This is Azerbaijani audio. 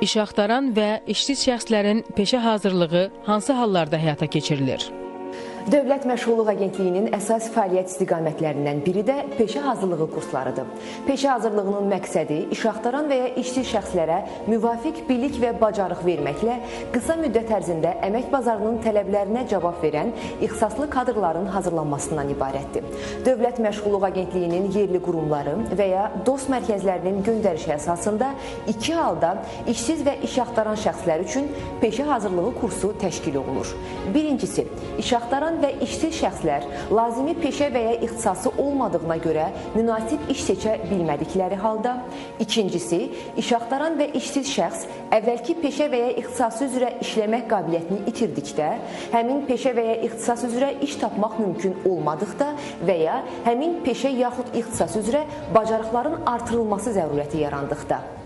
İş axtaran və işsiz şəxslərin peşə hazırlığı hansı hallarda həyata keçirilir? Dövlət Məşğulluq Agentliyinin əsas fəaliyyət istiqamətlərindən biri də peşə hazırlığı kurslarıdır. Peşə hazırlığının məqsədi iş axtaran və ya işsiz şəxslərə müvafiq bilik və bacarıq verməklə qısa müddət ərzində əmək bazarının tələblərinə cavab verən ixtisaslı kadrların hazırlanmasından ibarətdir. Dövlət Məşğulluq Agentliyinin yerli qurumları və ya dost mərkəzlərinin göndərişi əsasında iki halda işsiz və iş axtaran şəxslər üçün peşə hazırlığı kursu təşkil olunur. Birincisi, iş axtaran və işsiz şəxslər lazımi peşə və ya ixtisası olmadığına görə münasib iş seçə bilmədikləri halda. İkincisi, iş axtaran və işsiz şəxs əvvəlki peşə və ya ixtisası üzrə işləmək qabiliyyətini itirdikdə, həmin peşə və ya ixtisas üzrə iş tapmaq mümkün olmadıqda və ya həmin peşə yaxud ixtisas üzrə bacarıqların artırılması zərurəti yarandıqda.